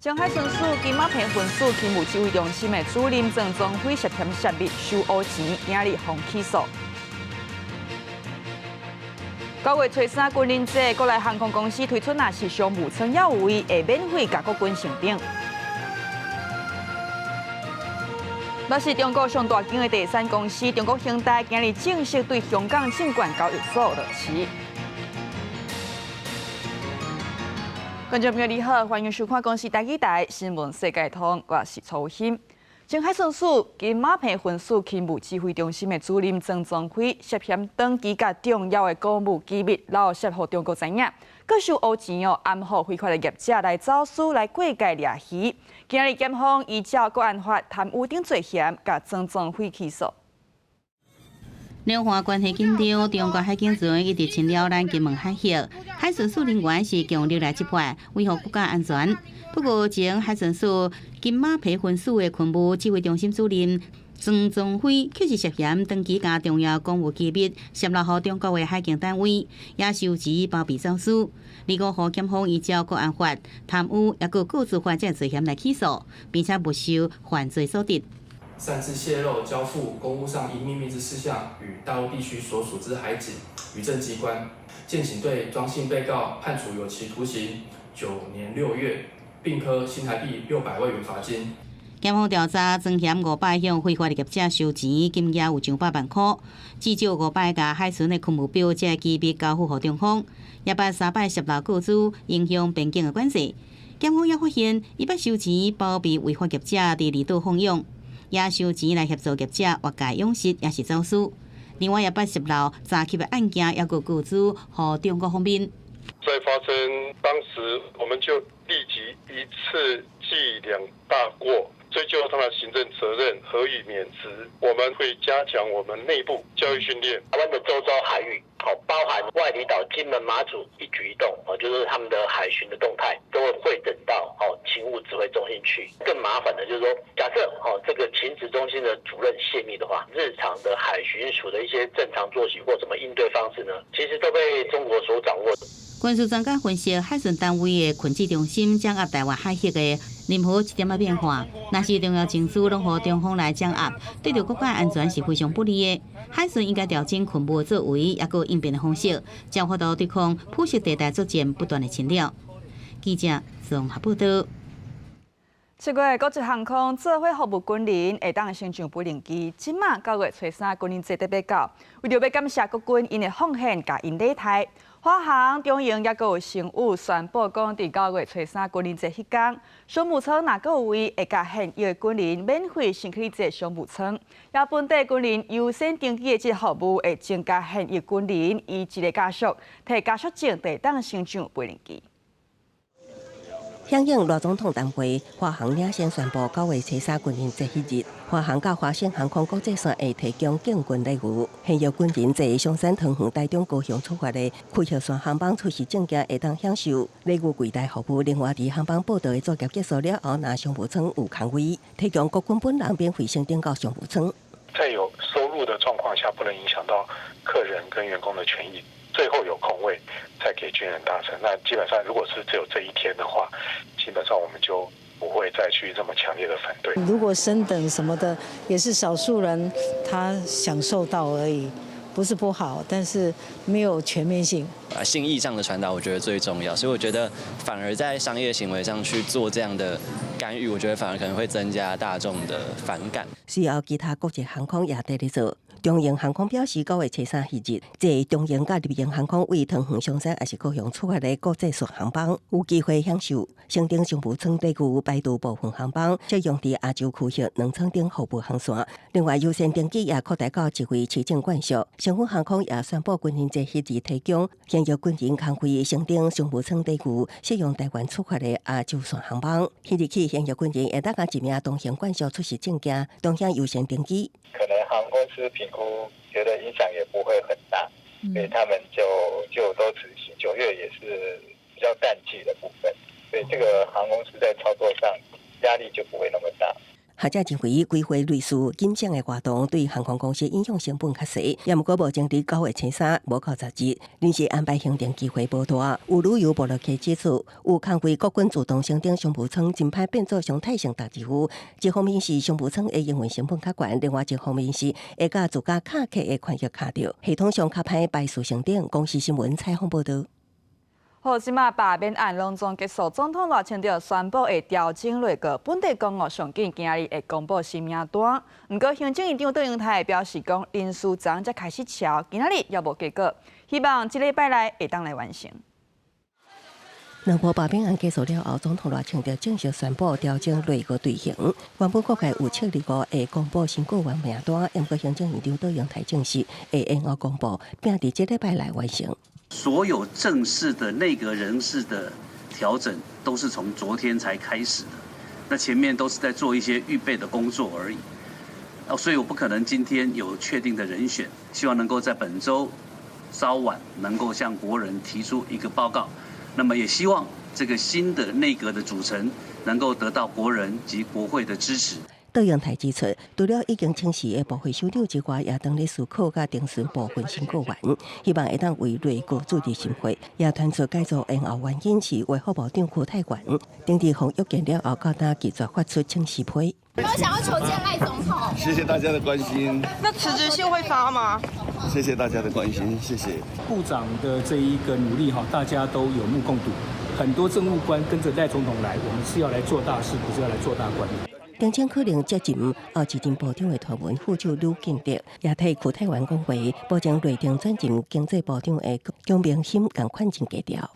前海巡署金馬坪分署勤務指揮中心的主任鄭宗輝涉嫌泄密收烏錢，今日予起訴。9月初三軍人節，國內航空公司推出若是商務艙猶有位，會免費共國軍升等。那是中國上大間的地產公司中國恆大，今日正式對香港證券交易所落市。觀眾朋友你好，歡迎收看公視台語台新聞世界通，我是曹欣。前海巡署金馬坪分署勤務指揮中心的主任曾宗輝涉嫌長期共重要的公務機密，漏洩予中國知影，閣收烏錢哦，掩護非法的業者來走私來過界掠魚。今日檢方依照國安法貪污等罪嫌，共曾宗輝起訴。兩岸關係緊張，中國海警船一直侵擾咱金門海域，海巡署人員是強力來執法，維護國家安全。不過，前海巡署金馬坪分署的勤務指揮中心主任曾宗輝，卻是涉嫌長期共重要公務機密洩露予中國的海警單位，也收錢包庇走私。25號檢方依照國安法貪污，抑閣個資法這罪嫌來起訴，並且沒收犯罪所得。擅自洩露交付公務上應秘密之事項，予大陸地區所屬之海警、漁政機關，建請對莊姓被告判處有期徒刑9年6月，並科新台幣600萬元罰金。檢方調查，莊嫌5擺向非法的業者收錢，金額有上百萬箍，至少五擺共海巡的勤務表這機密交付予中方，也捌三擺洩露個資，影響邊境的管制。檢方也發現，伊捌收錢包庇違法業者佇離島放養。也收錢來協助業者越界養殖，抑是走私。另外，也捌洩露詐欺的案件，抑閣個資予中國方面。在發生當時，我們就立即一次記兩大過，追究他的行政責任，核予免職。我們會加強我們內部教育訓練。台灣的周遭海域，好，包含外離島、金門、馬祖一舉一動，哦，就是他們的海巡的動態，都會彙整到哦勤務指揮中心去。更麻煩的就是說，假設哦這個勤指中心的主任洩密的話，日常的海巡署的一些正常作息或怎麼應對方式呢？其實都被中國所掌握。軍事專家分析，海巡單位的勤指中心掌握台灣海域的任何一點仔變化，若是重要情資攏予中方來掌握，對著國家安全是非常不利的。海巡應該調整勤務作為，抑閣應變的方式，才有法度對抗灰色地帶作戰不斷的侵擾。記者綜合報道。7月國籍航空做伙服務軍人會當升上飛行機。這馬9月初三軍人節特欲到，為著欲感謝國軍𪜶的奉獻，共𪜶禮待，華航、長榮抑閣有星宇宣布講，佇九月初三軍人節彼工，商務艙若閣有位，會共現役的軍人免費先去坐商務艙。也本地軍人優先登機的這個服務，會增加現役軍人以一个加速，提加速證會當升上飛行機。響應賴總統談話，華航領先宣布9月初三軍人節彼日，華航佮華盛航空國際線會提供敬軍禮遇，現役軍人坐松山、桃園、台中、高雄出發的開客線航班出示證件，會當享受禮遇櫃台服務。另外，佇航班報到的作業結束了後，若商務艙有空位，提供國軍本人免費升等到商務艙。在有收入的狀況下，不能影響到客人跟員工的權益。最後有空位再給軍人搭乘。那基本上，如果是只有這一天的話，基本上我們就不會再去這麼強烈的反對。如果升等什麼的，也是少數人他享受到而已，不是不好，但是沒有全面性。啊，心意上的傳達，我覺得最重要。所以我覺得反而在商業行為上去做這樣的干預，我覺得反而可能會增加大眾的反感。隨後，其他國際航空也佇咧做。長榮航空表示，9月初三彼日，坐長榮佮立榮航空為桃園松山抑是高雄出發的國際線航班，有機會享受升等商務艙待遇，排除部分航班適用佇亞洲區域兩艙等服務航線。另外，優先登機也擴大到一位持證眷屬。星宇航空也宣布軍人節彼日提供現役軍人空飛升等商務艙待遇，適用台灣出發的亞洲線航班。彼日起，現役軍人會當共一名同行眷屬出示證件，同享優先登機。可能航空公司評估覺得影響也不會很大，所以他們就都執行。9月也是比較淡季的部分，所以這個航空公司在操作上壓力就不會那麼大。學者認為，規劃類似金獎的活動對航空公司影響成本較細，也毋過目前佇9月初3無到10日，臨時安排行程機會無大。有旅遊部落客指出，有空位國軍自動升等商務艙真歹變做常態性搭一副。一方面是商務艙的營運成本較懸，另外一方面是會佮自家卡客的權益卡著，系統上較歹排序升等。公視新聞採訪報導。好，這馬罷免案攏總結束，總統賴清德宣布會調整內閣，本地公務上緊今日會公布新名單。毋過行政院長卓榮泰表示講，人事昨才開始敲，今仔日猶無結果，希望這禮拜內會當來完成。兩波罷免案結束了後，總統賴清德正式宣布調整內閣隊形。原本國會有7日5會公布新閣員名單，毋過行政院長卓榮泰證實會延後公布，並佇這禮拜內完成。所有正式的內閣人事的調整都是從昨天才開始的，那前面都是在做一些預備的工作而已。所以我不可能今天有確定的人選，希望能夠在本週稍晚能夠向國人提出一個報告。那麼也希望這個新的內閣的組成能夠得到國人及國會的支持。卓榮泰指出，除了已經請辭的部會首長之外，也當咧思考佮偵詢部分新閣員，希望會當為內閣注入心血。也傳出改組延後原因是衛福部長邱泰源，頂佇防約見了後，到今拒絕發出請辭批。我想要求見賴總統。謝謝大家的關心。那辭職信會發嗎？謝謝大家的關心，謝謝。部長的這一個努力哈，大家都有目共睹。很多政務官跟着賴總統來，我們是要來做大事，不是要來做大官。頂前可能接任後一任部長的傳聞副手呂建德，也替邱泰源講話，保證內定轉任經濟部長的蔣明鑫仝款真低調。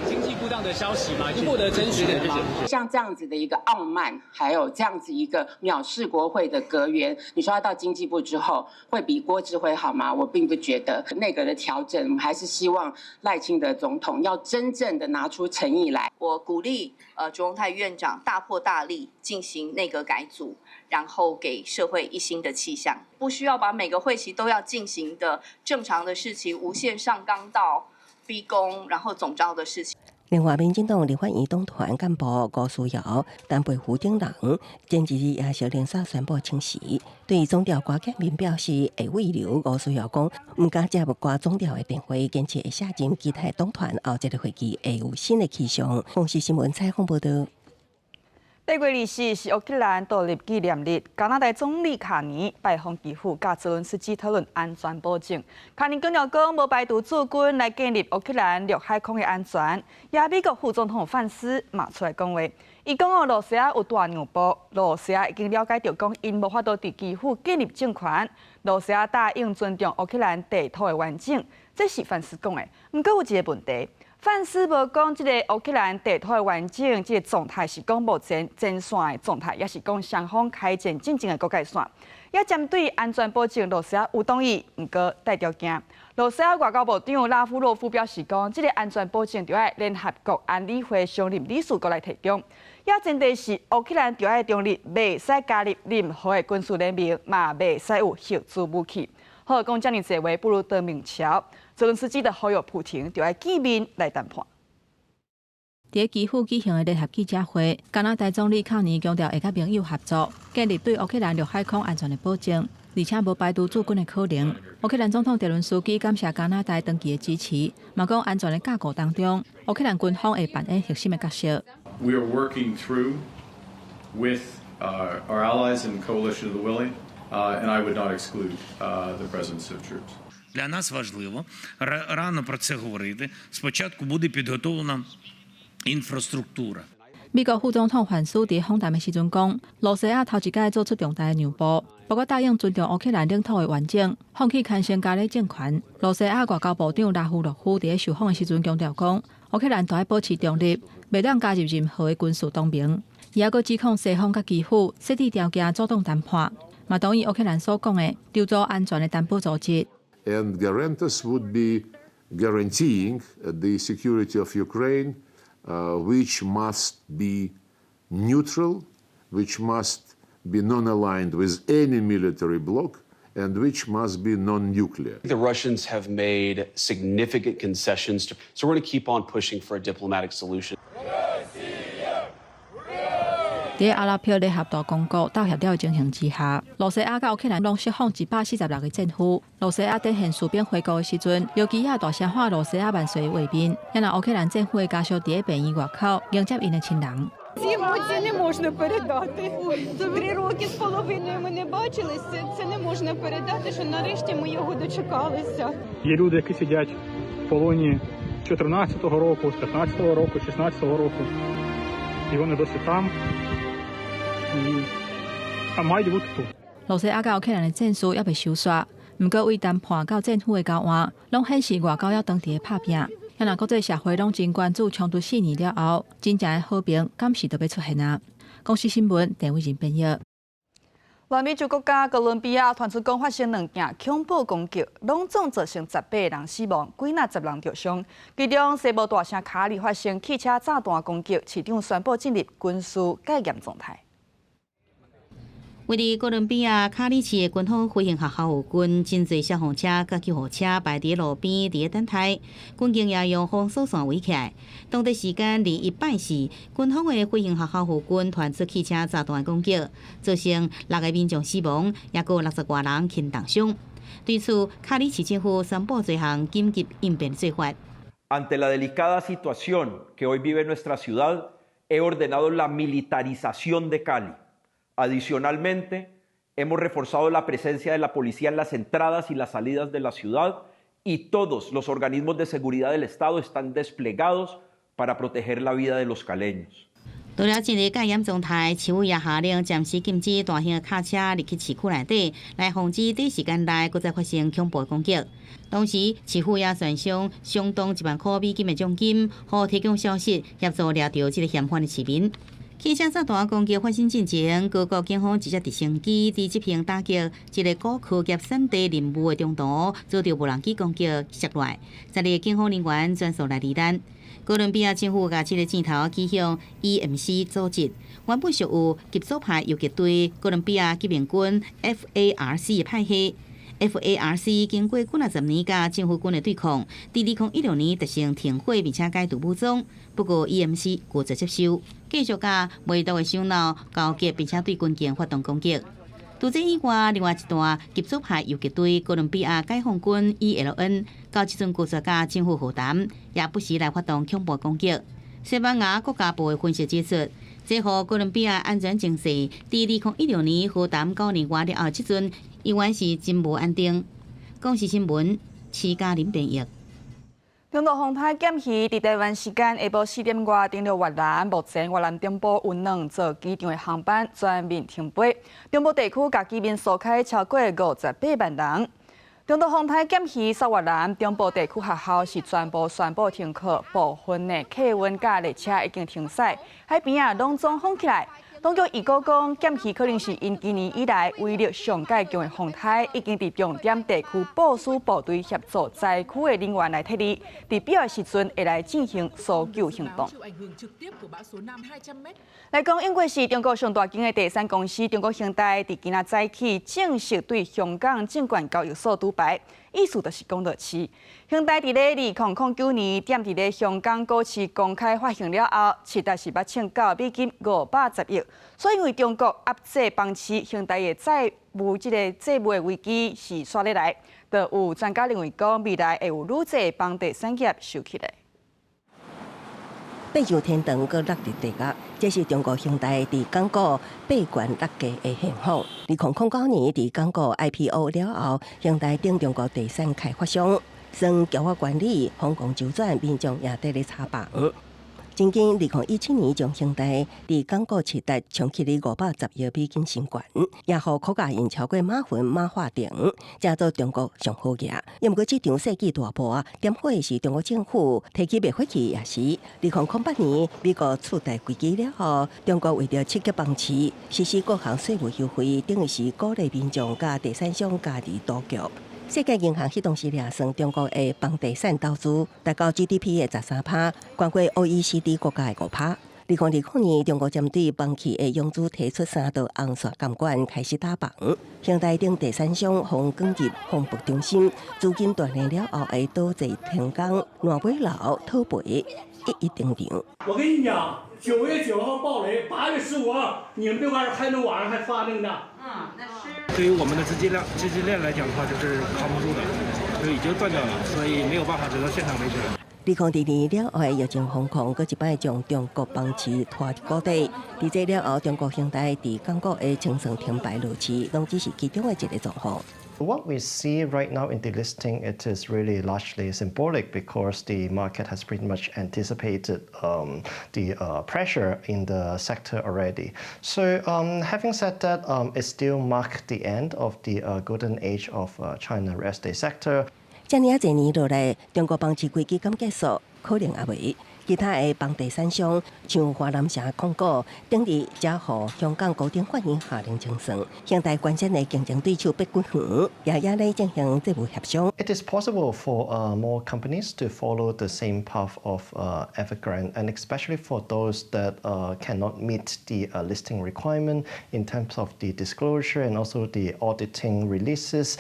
經濟部長的消息嘛，已經獲得證實了嗎？像這樣子的一個傲慢，還有這樣子一個藐視國會的閣員，你說他到經濟部之後會比郭智輝好嗎？我並不覺得。內閣的調整，我們還是希望賴清德總統要真正的拿出誠意來。我鼓勵卓榮泰院長大破大立進行內閣改組，然後給社會一新的氣象，不需要把每個會期都要進行的正常的事情無限上綱到逼宮，然後總召的事情。另外，民進黨立法院黨團幹部吳思瑤、陳培福等人，前一日也是連續宣布請辭。對總調郭建民表示會慰留，吳思瑤講毋敢接郭總調的電話，堅持會卸任，期待黨團後一個會期會有新的氣象。公視新聞採訪報導。8月24是烏克蘭獨立紀念日，加拿大總理卡尼拜訪基輔，佮澤倫斯基討論安全保證。卡尼強調講，無排除駐軍來建立烏克蘭陸海空的安全。也美國副總統范斯嘛出來講話，伊講哦，羅西亞有大讓步，羅西亞已經了解著講，𪜶無法度佇基輔建立政權，羅西亞答應尊重烏克蘭地土的完整，這是范斯講的。毋過有一個問題。范斯無講這個烏克蘭地土的完整，這個狀態是講目前前線的狀態，抑是講雙方開戰進前的國界線。也針對安全保證，羅西亞有同意，毋過帶條件。羅西亞外交部長拉夫洛夫表示講，這個安全保證著愛聯合國安理會常任理事國來提供。也前提是烏克蘭著愛中立，袂使加入任何的軍事聯盟，嘛袂使有核子武器。好，講遮爾濟話，不如當面敲。澤倫斯基就呼籲普廷，著愛見面來談判。佇基輔舉行的聯合記者會，加拿大總理卡尼強調會佮盟友合作，建立對烏克蘭陸海空安全的保證，而且無排除駐軍的可能。烏克蘭總統澤倫斯基感謝加拿大長期的支持，嘛講安全的架構當中，烏克蘭軍方會扮演核心的角色。 We are working through with our allies in the coalition of the willing, and I would not exclude the presence of troops. Для нас важливо рано про це говорити. Спочатку буде підготовлена інфраструктура. 美國副總統范斯佇訪談的時陣講，羅西亞頭一擺做出重大的讓步，包括答應尊重烏克蘭領土的完整，放棄牽成家的政權。羅西亞外交部長拉夫洛夫佇受訪的時陣強調講，烏克蘭著愛保持中立，袂當加入任何的軍事同盟。伊猶閣指控西方佮基輔設置條件阻擋談判，嘛同意烏克蘭所講的籌組安全的擔保組織。 And guarantors would be guaranteeing the security of Ukraine, which must be neutral, which must be non-aligned with any military bloc, and which must be non-nuclear. The Russians have made significant concessions, so we're going to keep on pushing for a diplomatic solution. 佇阿拉伯聯合大公國鬥協調的情形之下，露西亞佮烏克蘭攏釋放146個戰俘。露西亞展現士兵回國的時陣，尤其亞大聲喊露西亞萬歲的畫面，也若烏克蘭戰俘的家屬佇咧病院外口迎接𪜶的親人。 Ці емоції не можна передати. 3 роки з половиною ми не бачилися. Це не можна передати, що нарешті ми його дочекалися. Є люди, які сидять в полоні з 14-го року, з 15-го року, з 16-го року. І вони досі там. І а мають бути тут. 露西亞佮烏克蘭的戰事猶未收煞，毋過為談判到戰俘的交換，攏顯示外交猶當佇咧拍拚。也若國際社會攏真關注衝突四年了後，真正的和平敢是著欲出現啊？公視新聞鄭偉仁編譯。南美洲國家哥倫比亞傳出講發生兩件恐怖攻擊，攏總造成18個人死亡，幾若十人著傷。其中西部大城卡里發生汽車炸彈攻擊，市長宣布進入軍事戒嚴狀態。位佇哥倫比亞卡里市的軍方飛行學校附近，真濟消防車佮救護車排佇路邊，佇咧等待。軍警也用封鎖線圍起來。當地時間21拜四，軍方的飛行學校附近傳出汽車炸彈攻擊，造成六个民眾死亡，也閣60外人輕重傷。對此，卡里市政府宣布這項緊急應變做法。 Ante la delicada situación que hoy vive nuestra ciudad, he ordenado la militarización de Cali. Adicionalmente, hemos reforzado la presencia de la policía en las entradas y las salidas de la ciudad y todos los organismos de seguridad del Estado están desplegados para proteger la vida de los caleños. 除了進入戒嚴狀態，市府也下令暫時禁止大型的卡車入去市區內底，來防止短時間內閣再發生恐怖攻擊。同時，市府也懸賞相當1萬箍美金的獎金，予提供消息協助掠著這个嫌犯的市民。汽車炸彈攻擊發生進前，哥國警方一隻直升機佇執行打擊一个高科技產地任務的中途，遭著無人機攻擊摔落來，12个警方人員全數來罹難。哥倫比亞政府共這个箭頭指向 EMC 組織，原本屬於極左派游擊隊哥倫比亞革命軍 FARC 的派系。FARC 經過幾若十年佮政府軍的對抗，佇2016年達成停火，並且解除武裝。不過 EMC 拒絕接受，繼續佮賣毒的首腦勾結，並且對軍警發動攻擊。除這以外，另外一段極左派游擊隊哥倫比亞解放軍 ELN，到這陣拒絕佮政府和談，也不時來發動恐怖攻擊。西班牙國家報的分析指出，這予哥倫比亞安全情勢，佇2016年和談9年外了後，這陣依然是真無安定。公視新聞，徐嘉玲編譯。中度風颱劍魚佇台灣時間下晡4點外登陸越南，目前越南中部有兩座機場的航班全面停飛，中部地區共居民疏開超過58萬人。中度風颱劍魚掃越南中部地區學校是全部宣布停課，部分的客運佮列車已經停駛，海邊啊攏總封起來。當局預估講，劍魚可能是𪜶今年以來威力上蓋強的風颱，已經佇重點地區部署部隊協助災區的人員來撤離，佇必要時陣會來進行搜救行動。來講，英國是中國上大間的地產公司中國恆大，佇今仔早起正式對香港證券交易所除牌，意思就是講落市。恆大佇咧2009年踮佇咧香港股市公開發行了後，市值是捌衝到美金510億，所以因為中國壓制房市，恆大的債務這个債務的危機是紲咧來，就有專家認為講，未來會有愈濟房地產業受起來。爬上天堂，閣落佇地獄，這是中國恆大佇港股八懸六價的現況。2009年佇港股 IPO 了後，恆大等中國地產開發商，算橋仔管理、瘋狂周轉，民眾也佇咧炒房。真經2017年將恆大佇港股市值衝起咧510億美金新懸，也予股價贏超過馬雲、馬化騰，成做中國上好額。毋過這場世紀大波點火的是中國政府提起賣火去，也是2008年美國次貸危機了後，中國為著刺激房市，實施各項稅務優惠，等於是鼓勵民眾佮地產商家己賭局。世界銀行彼當時掠算中國的房地產投資達到 GDP 的13%，懸過 OECD 國家的5%。2020年，中國針對房企的融資提出三道紅線監管，開始打房。恆大等地產商予捲入風暴中心，資金斷鏈了後會導致停工、爛尾樓、討賠。一一登場。我跟你講，9月9號爆雷，8月15號你們這塊還能網上還發那個呢。嗯，那是。對於我們的資金鏈來講的話，就是扛不住的，就已經斷掉了，所以沒有辦法，只能現場維持。2022年了後，疫情封控，閣一擺將中國房市拖入谷底。佇這了後，中國恒大佇港股的清算停牌落市，攏只是其中的一個狀況。 What we see right now in the listing, it is really largely symbolic because the market has pretty much anticipated the pressure in the sector already. So having said that, it still marked the end of the golden age of China real estate sector. 遮爾仔濟年落來，中國房市危機敢結束？可能猶未。其他的房地產商，像華南城控股，頂日才予香港高等法院下令清算。恒大關鍵的競爭對手碧桂園也咧進行債務協商。 It is possible for more companies to follow the same path of Evergrande, and especially for those that cannot meet the listing requirement in terms of the disclosure and also the auditing releases.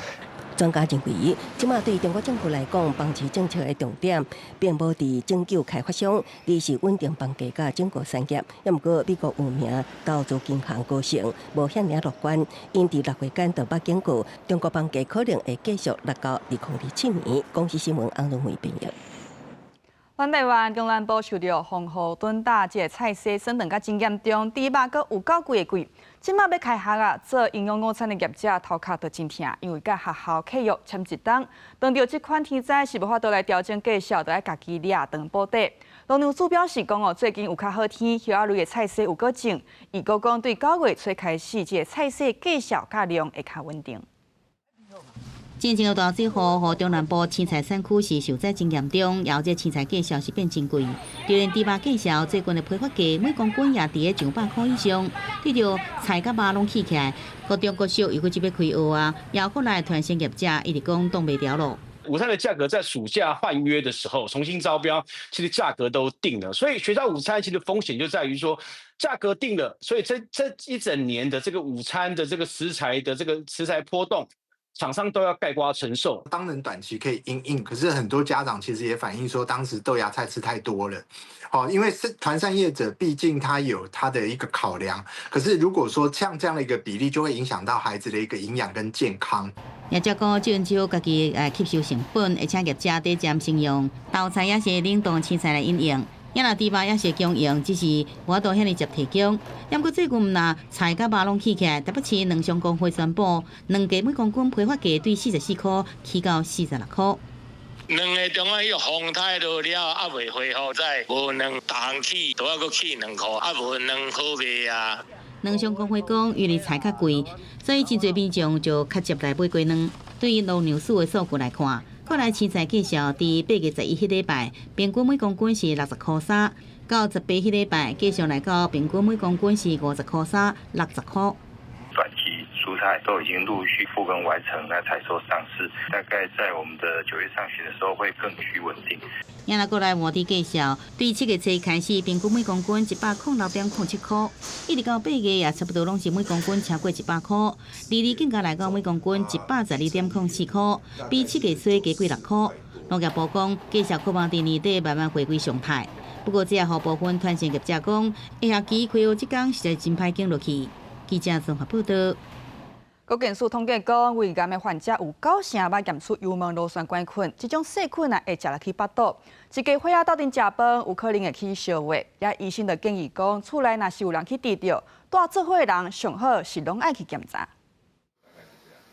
專家認為，這馬對中國政府來講，房市政策的重點並無佇拯救開發商，而是穩定房價佮整個產業。毋過，美國有名投資銀行高盛無遐爾樂觀，𪜶佇6月間就捌警告，中國房價可能會繼續落到2027年。公視新聞翁如慧編譯。咱台灣中南部受著風雨頓打，這个菜市損斷甲真嚴重，豬肉閣有夠貴的貴。這馬欲開學啊，做營養午餐的業者頭殼都真疼，因為佮學校契約簽一冬，當著這款天災是無法度來調整價數，就愛家己掠長補底。農糧署表示講哦，最近有較好天，葉仔類的菜市有閣種，預估講對9月初開始，這个菜市價數佮量會較穩定。進前的大水禍，予中南部青菜產區是受災真嚴重，然後這青菜價數是變真貴。就連豬肉價數最近的批發價每公斤也佇咧200箍以上。對著菜佮肉攏起起來，各中國小又閣這欲開學啊，也過來團膳業者一直講擋袂牢囉。午餐的價格在暑假換約的時候重新招標，其實價格都定了，所以學校午餐其實風險就在於說價格定了，所以這一整年的這個午餐的這個食材的這個食材波動，廠商都要概括承受。當然短期可以因應，可是很多家長其實也反映說，當時豆芽菜吃太多了。哦，因為是團膳業者，畢竟他有他的一個考量。可是如果說像這樣的一個比例，就會影響到孩子的一個營養跟健康。業者講，政府家己吸收成本，而且業者底針先用豆菜抑是冷凍青菜來應用。也若豬肉也是供應，只是無法度遐爾捷提供。毋過最近毋但菜佮肉攏起起來，台北市農商工會宣布，卵價每公斤批發價對44箍起到46箍。兩個中間彼個風颱落了，猶未恢復在，無卵逐項起都猶閣起2箍，啊無卵好賣啊。農商工會講，因為菜較貴，所以真濟民眾就較捷來買雞卵。對於農糧署的數據來看，國內青菜價數佇8月11彼禮拜，平均每公斤是60箍3；到18彼禮拜，繼續來到平均每公斤是50箍3，60箍。短期蔬菜都已經陸續復耕完成，來採收上市，大概在我們的9月上旬的時候會更趨穩定。也若過來換佇價數，對7月初開始，平均每公斤106.07箍，一直到8月也差不多攏是每公斤超過100箍，利率更加來到每公斤112.04箍，比7月初加幾6箍。農業部講，價數可望佇年底慢慢回歸常態。不過，這也予部分團膳業者講，下學期開學這工實在真歹經落去。記者綜合報道。國健署統計講，胃癌的患者有九成捌驗出幽門螺旋桿菌，這種細菌啊會食入去腹肚，一家伙仔鬥陣食飯，有可能會起相話。也醫生就建議講，厝內若是有人去得著，蹛做伙的人上好是攏愛去檢查。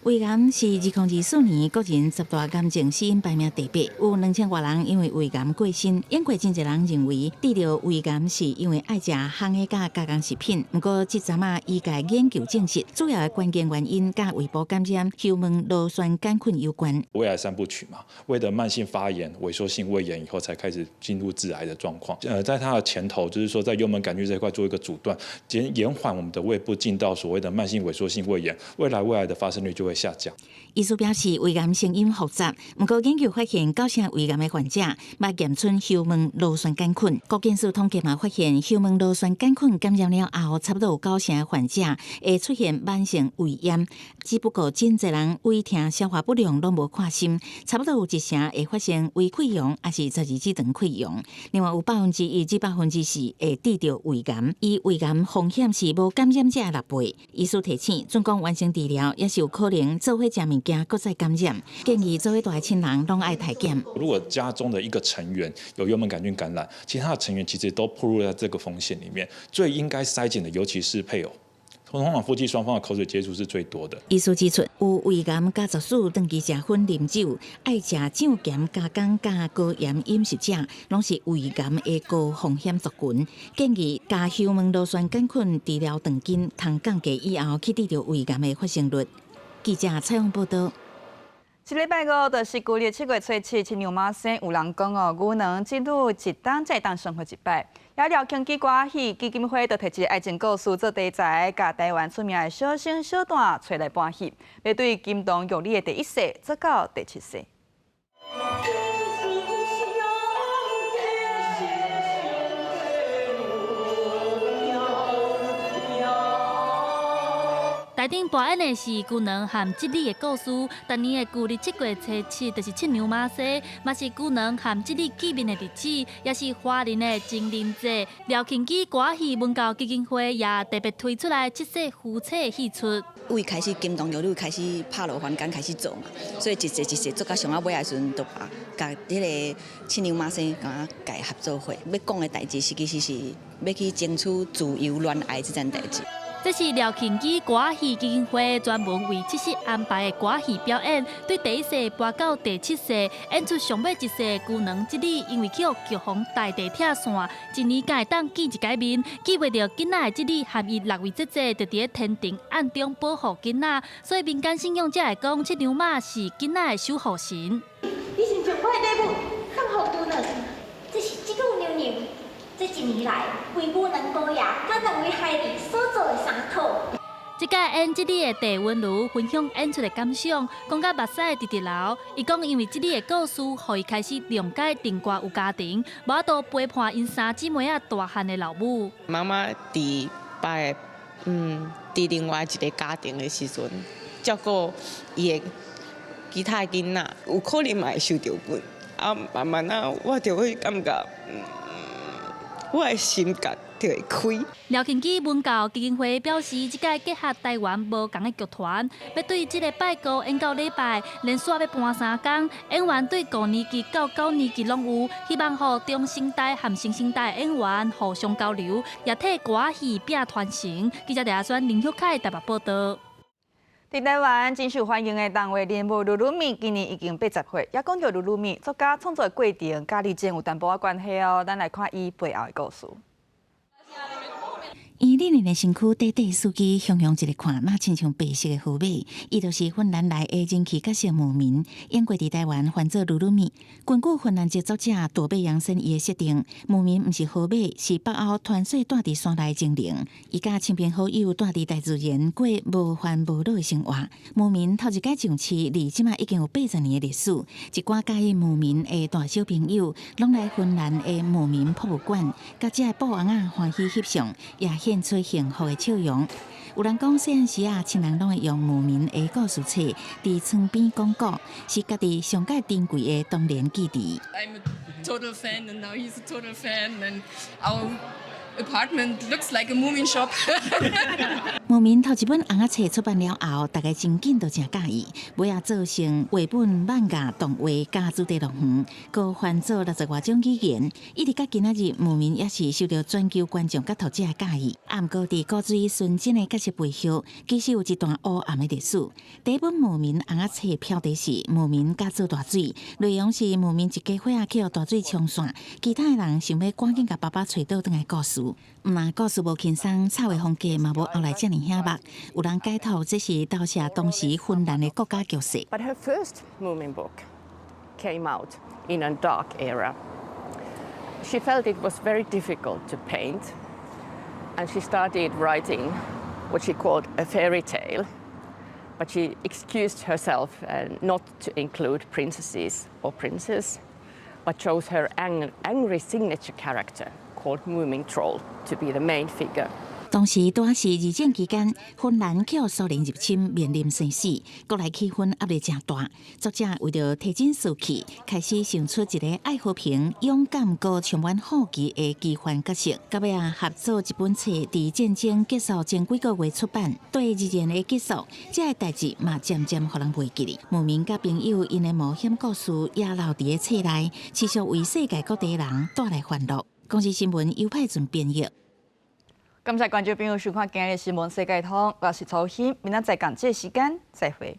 胃癌是2024年國人十大癌症死因排名第八，有2000外人因為胃癌過身。猶閣真濟人認為得著胃癌是因為愛食烘的佮加工食品。毋過，這陣仔醫界研究證實，主要的關鍵原因佮胃部感染、幽門螺旋桿菌有關。胃癌三部曲嘛，胃的慢性發炎、萎縮性胃炎以後，才開始進入致癌的狀況。在它的前頭，就是說在幽門桿菌這一塊做一個阻斷，減延緩我們的胃部進到所謂的慢性萎縮性胃炎，未來胃癌的發生率就會下降。醫師表示，胃癌成因複雜，毋過研究發現，九成胃癌的患者捌驗出幽門螺旋桿菌。國健署統計嘛發現，幽門螺旋桿菌感染了後，差不多有九成的患者會出現慢性胃炎。只不過真濟人胃疼、消化不良攏無看深，差不多有一成會發生胃潰瘍，抑是十二指腸潰瘍。另外有1%至4%會得著胃癌，伊胃癌風險是無感染者的6倍。醫師提醒，儘管完成治療，也是有可能做伙食物件，閣再感染，建議做伙蹛的親人攏愛篩檢。如果家中的一個成員有幽門桿菌感染，其他的成員其實都暴露在這個風險裡面。最應該篩檢的，尤其是配偶，通常夫妻雙方的口水接觸是最多的。醫師指出，有胃癌家族史、長期食薰啉酒、愛食醬鹹加工佮高鹽飲食者，攏是胃癌的高風險族群。建議共幽門螺旋桿菌治療斷根，通降低以後去得著胃癌的發生率。記者採訪報道。這禮拜五就是舊曆7月初7，七娘媽生。有人講哦，牛郎織女一冬才會當相會一擺。也廖慶基歌仔戲基金會就提一个愛情故事做題材，共台灣出名的小生小旦揣來搬戲，欲對金童玉女的第一世做到第七世。台頂播演的是牛郎和織女的故事。逐年的舊曆7月初7，就是七娘媽生，嘛是牛郎和織女見面的日子，也是華人的情人節。廖慶基歌仔戲文教基金會也特別推出來七世夫妻的戲出。為開始金童玉女開始拍落凡間開始做嘛，所以一世一世做到上仔尾的時陣，就把共彼个七娘媽生共佮合做伙。欲講的代誌，實際是欲去爭取自由戀愛這件代誌。這是廖慶基歌仔戲基金會專門為七夕安排的歌仔戲表演，對第一世播到第七世，演出上尾一世牛郎織女，因為去予強風大地拆散，一年才會當見一擺面，見袂著囡仔的織女和伊6位姐姐，就佇咧天庭暗中保護囡仔，所以民間信仰者會講，七娘媽是囡仔的守護神。你先將我的禮物送予牛郎，這是這久娘娘這一年來為牛郎姑爺佮兩位孩兒所做的衫褲。這屆演織女的鄭溫如分享演出的感想，講甲目屎直直流。伊講因為織女的故事，予伊開始諒解陳歌有家庭，無法度陪伴𪜶三姊妹仔大漢的老母。媽媽佇別个，佇另外一个家庭的時陣，照顧伊的其他的囡仔，有可能嘛會受著棍。啊，慢慢啊，我就會感覺，我的心結就會開。廖慶基文教基金會表示，這屆結合台灣無仝的劇團，欲對這个拜五演到禮拜，連續欲搬3工，演員對5年級到9年級攏有，希望予中生代和新生代演員互相交流，也替歌仔戲拼傳承。記者李阿選、林玉凱台北報道。佇台灣真受歡迎的動畫人物嚕嚕米，今年已經80歲。也講著嚕嚕米，作家創作的過程，佮李靜有淡薄仔關係哦。咱來看伊背後的故事。伊立立的身軀，短短四肢，雄雄一个看，若親像白色的河馬。伊就是芬蘭來的人氣角色姆明，演過佇台灣翻做嚕嚕米。根據芬蘭籍作者朵貝楊森伊的設定，姆明毋是河馬，是北歐傳說蹛佇山內精靈。伊佮親朋好友蹛佇大自然過無煩無惱的生活。姆明頭一擺上市，離這馬已經有80年的歷史。一寡佮意姆明的大小朋友，攏來芬蘭的姆明博物館，佮這个布翁仔歡喜翕相，也獻出幸福的笑容。有人講，細漢時啊，親人攏會用姆明的故事冊佇床邊講古，是家己上蓋珍貴的童年記憶。 I'm a total fan, and now he's a total fan, and our apartment looks like a Moomin shop. 姆明頭一本尪仔冊出版了後，大家真緊都誠佮意，尾仔做成繪本、漫畫、動畫佮主題樂園，閣翻做60外種語言。一直到今仔日，姆明也是受著全球觀眾佮讀者的佮意。啊，毋過佇古錐純真的角色背後，其實有一段烏暗的歷史。第一本姆明尪仔冊標題是《姆明佮做大水》，內容是姆明一家伙仔去予大水沖散，其他的人想欲趕緊共爸爸揣倒轉來故事。毋但故事無輕鬆，插畫風格嘛無後來遮爾醒目。有人解讀這是投射當時芬蘭的國家局勢。 But her first Moomin book came out in a dark era. She felt it was very difficult to paint, and she started writing what she called a fairy tale. But she excused herself not to include princesses or princes, but chose her angry signature character called Moomin Troll to be the main figure. 當時拄仔是二戰期間，芬蘭予蘇聯入侵，面臨生死，國內氣氛壓力誠大。作者為著提振士氣，開始想出一个愛和平、勇敢、閣充滿好奇的奇幻角色。到尾仔合做一本冊，佇戰爭結束前幾個月出版。對二戰的結束，這个代誌嘛漸漸予人袂記得。牧民佮朋友𪜶的冒險故事也留佇咧冊內，持續為世界各地人帶來歡樂。公視新聞尤派俊編譯。感謝觀眾朋友收看今日的新聞世界通，我是曹欣，明仔載仝這個時間再會。